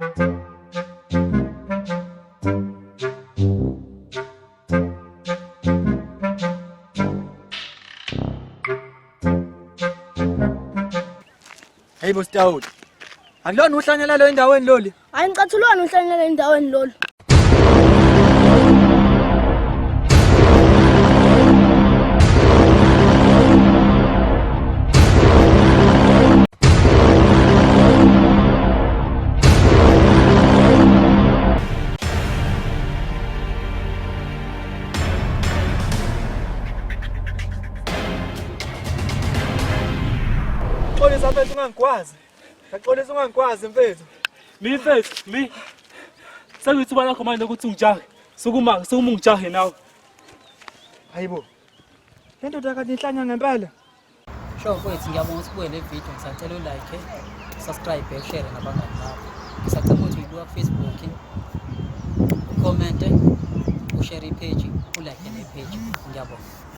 Hey bo Stawuli. Akulona uhlanya lalo endaweni loli. Hayi ngicathulwana uhlanyela endaweni lolu. Xolisa mfethu ungangikwazi. Xolisa ungangikwazi mfethu. Mi mfethu, mi. Sekuyithuba lakho manje lokuthi ungijahe. Sukuma, sukuma ungijahe nawe. Hayibo. Le ndoda kanti inhlanya ngempela. Sho mfowethu ngiyabonga ukuthi ubuke le video ngisacela ulike, subscribe, share nabangani bakho. Ngisacela ukuthi uyibuka ku-Facebook, ucommente, ushare ipage, ulike ne-page. Ngiyabonga.